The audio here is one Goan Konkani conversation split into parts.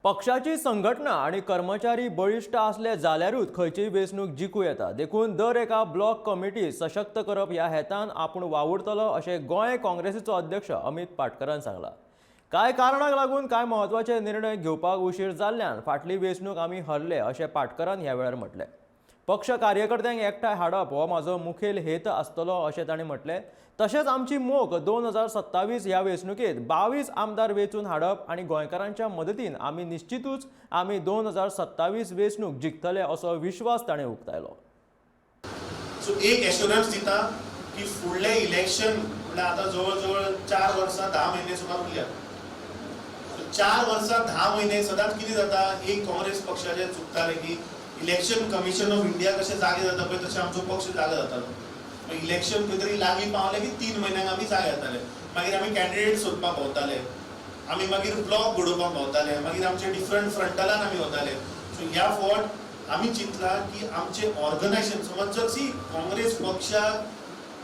पक्षाची संघटना आनी कर्मचारी बळिश्ट आसले जाल्यारूच खंयचीय वेंचणूक जिखूं येता. देखून दर एका ब्लॉक कमिटी सशक्त करप ह्या हेतान आपूण वावुरतलो, अशें गोंय काँग्रेसीचो अध्यक्ष अमित पाटकरान सांगलां. कांय कारणाक लागून कांय म्हत्वाचे निर्णय घेवपाक उशीर जाल्ल्यान फाटली वेंचणूक आमी हरले, अशें पाटकरान ह्या वेळार म्हटलें. पक्ष कार्यकर्त्यांक एकठांय हाडप हो म्हाजो मुखेल हेत आसतलो, अशें तांणी म्हटलें. तशेंच आमची मोख 2027 ह्या वेंचणुकेत 22 आमदार वेंचून हाडप आनी गोंयकारांच्या मदतीन आमी निश्चितूच आमी 2027 वेंचणूक जिखतले, असो विश्वास ताणें उक्तायलो. सो एक एश्योरन्स दिता की फुडलें इलेक्शन म्हणल्यार आतां जवळ जवळ 4 वर्सां 10 म्हयने सुमार उरल्या. So 4 वर्सां 10 म्हयने सदांच कितें जाता, एक काँग्रेस पक्षाचें चुकतालें की इलेक्शन कमिशन ऑफ इंडिया कशें जागे जाता पळय, तशें आमचो पक्ष जागो जातालो. इलेक्शन खंय तरी लागीं पावलें की 3 म्हयन्यांक आमी जागे जाताले. मागीर आमी कॅन्डिडेट सोदपाक भोंवताले, आमी मागीर ब्लॉक घडोवपाक भोंवताले, मागीर आमचे डिफरंट फ्रंटलान आमी वताले. सो ह्या फावट आमी चिंतलां की आमचें ऑर्गनायझेशन, समज जर सी काँग्रेस पक्षाक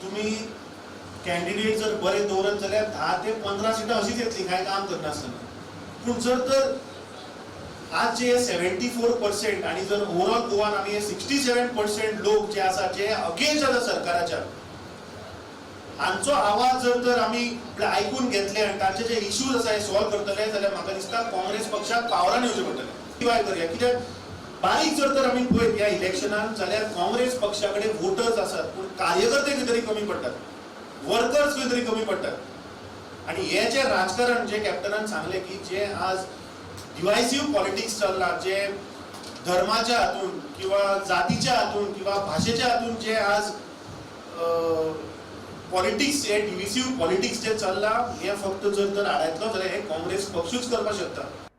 तुमी कॅन्डिडेट जर बरे दवरत जाल्यार 10 ते 15 सिटां अशीच येतली, कांय काम करनासतना. पूण जर तर आज जे 74% आनी जर ओवरऑल गोवान आमी 67% लोक जे आसा, जे अगेन्स्ट आसा सरकाराच्या, हांचो आवाज जर तर आमी म्हळ्यार आयकून घेतले आनी तांचे जे इश्यूज आसा हे सॉल्व करतले जाल्यार म्हाका दिसता काँग्रेस पक्षाक पावरान येवचें पडटलें. शिवाय करया कित्याक बारीक जर तर आमी पळयत ह्या इलेक्शनान जाल्यार काँग्रेस पक्षा कडेन वोटर्स आसात, पूण कार्यकर्ते खंय तरी कमी पडटात, वर्कर्स खंय तरी कमी पडटात. आनी हे जे राजकारण जे कॅप्टनान सांगलें की जे आज डिवायसीव पॉलिटिक्स चल्लां, जे धर्माच्या हातून किंवा जातीच्या हातून किंवा भाशेच्या हातून जे आज पॉलिटिक्स, हे डिविसीव पॉलिटिक्स जे चल्लां, हे फक्त जर तर आडायतलो जाल्यार हे काँग्रेस पक्षूच करपाक शकता.